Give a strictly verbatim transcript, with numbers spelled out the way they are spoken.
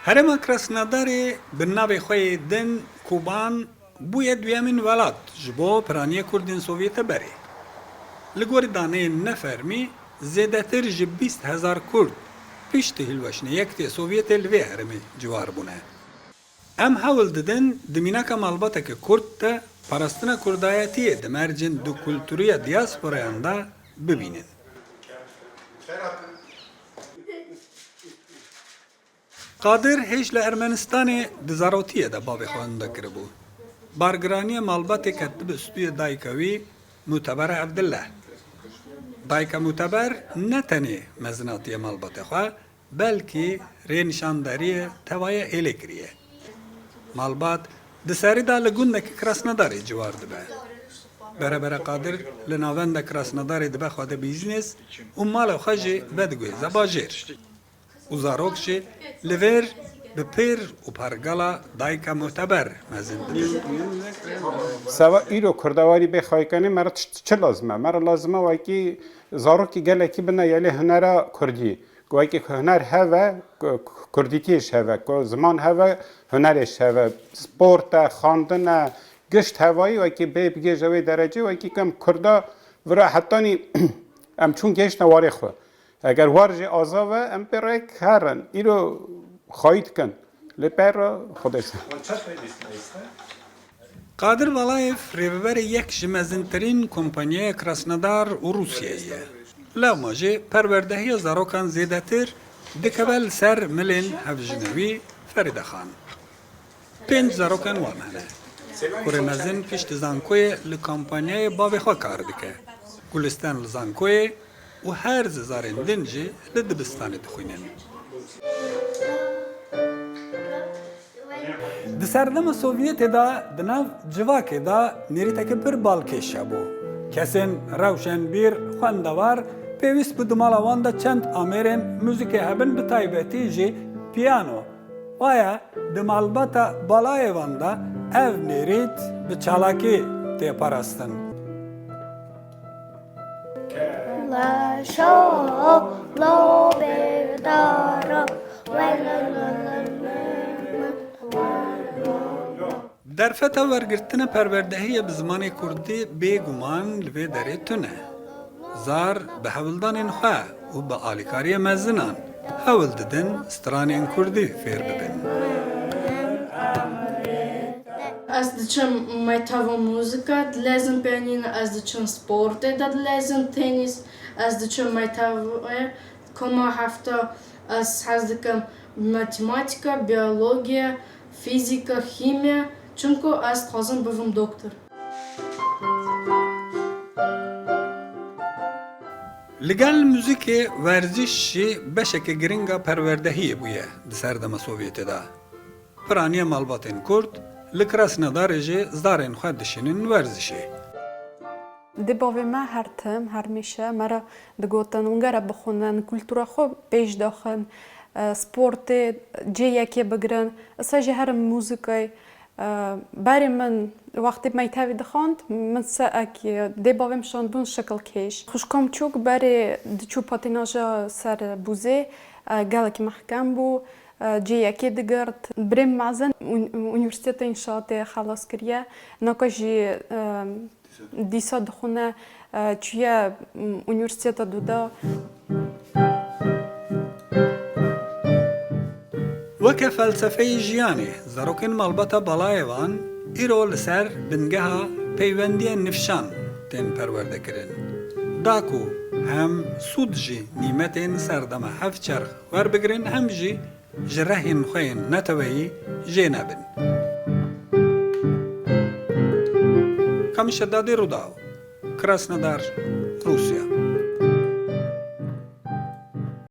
Herêma Krasnodarê bi navê xwe yê din Kuban bûye duyemîn welat ji bo piraniyê Kurdên Sovyete berê. Li gorî daneyên nefermî, zêdetir ji bîst hezar Kurd piştî hilweşînê Yekitiyê Sovyetê li vê herêmê ciwar bûne. Em hewl didin di mînaka malbateke kurt de parastina kurdayetiyê di mercên dukulturiya diasporayan de bibînin. Qadir hêj li Ermenistanê di zarotiyê de bavê xwe wenda kiribû. Bargiraniya malbatê ketibû stûyê dayika wî Muteber Evdille. Dayika Muteber ne tenê mezinatiye malbatê xwe, belkî rênîşandariyê tevaya êlê kiriye. Malbat di serî de li gundekî Krasnodarê ciwar dibe. Berebere Qadir li navenda Krasnodarê dibe xwedê bîznês û malê xwe jî vediguhêze bajêr. Û zarok jî li vêr bi pêr û pergala dayika Muteber mezin dibin. Seba îro kurdawarî bê xaykanê me re tişt çi lazim e? Me re lazim e wekî zarokî gelekî bine yelê hunera kurdî. Ku wekî huner heve, ku, ku kurdîtiyê ji heve, ku ziman heve, hunerê ji heve, sport e, xandin e, gişt hevayî wekî bê bigêje wê derecê, wekî kem kurda vira hetanî em çûn gêştine warê xwe. Eger war jî aza ve, em pê rêk herin. Îro xayî dikin. Lê pê re Xwedê se. Qadir Balayev rêveberê yek ji mezintirîn kompanyaya Krasnodar û Rûsyayê ye. Lewma jî perwerdehiya zarokan zêdetir dikeve li ser milên hevjinê wî Ferîde Xan. Pênc zarokên wan hene. Kurê mezin piştî zankoyê li kompanyayê bavê xwe kar dike. Gulistan li zankoyê û her zizarên din jî li dibistanê dixwînin. Di serdema Sovyetê de di nav civakê de nêrîtekî pir balkêş hebû. Kesên rewşenbîr, xwendewar pêwîst bû di mala wan de çend amêrên muzîkê hebin, bi taybetî jî piyano. Waya di malbata Balayevan de ev nêrît bi çalakî tê parastin. Leşo, lo bêrdara, wele lele min, wele. Derfeta wergirtina perwerdehiya bi zimanê kurdî bêguman li vê derê tune. Zar bi hewldanên xwe û bi alîkariya mezinan hewl didin stranên kurdî fêr bibin. Ez diçim mekteva muzika, dilezim piyanîno, ez diçim sportê de dilezim tenîs, ez diçim mektevê koma hefta, ez hez dikim matematîka, biyologiya, fîzîka, xîmya, çimku ez dixwazim bibim doktor. Li gel muzîkê werziş jî beşeke giring a perwerdehiyê bûye di serdema Sovyetê de. Piraniya malbatên Kurd li Krasnodarê jî zarên xwe dişînin werzişê. Dê bavê me her tim, her mêşe me re digotin, wingere bixwînin, kultura xwe pêş daxin, e, sportê cê yekê bigirin. Esa jî herim muzîkayê. E, berê min wextê mektevê dixwend, min se ek, e, dê bavê min şandibûn şikilkêş. Xwişka min çûk berê diçû patînaja ser bûzê, e, gelekî mehkem bû, e, cê yekê digirt. Birê min mezin ûn-, Unîversîteta Înşaatê xelas kiriye. Naka jî, e, dîsa dixwine, e, çûye, m, Unîversîteta Dûda. Weke felsefeyê jiyanê, zarokên malbata Balayevan îro li ser bingeha peywendiyên nifşan tên perwerdekirin. Da ku hem sûd ji nîmetên serdema hevçerx werbigirin, hem jî ji rehên xwe yên neteweyî jê nebin. Kamîl Şedadî, Rûdaw, Krasnodar, Rûsya.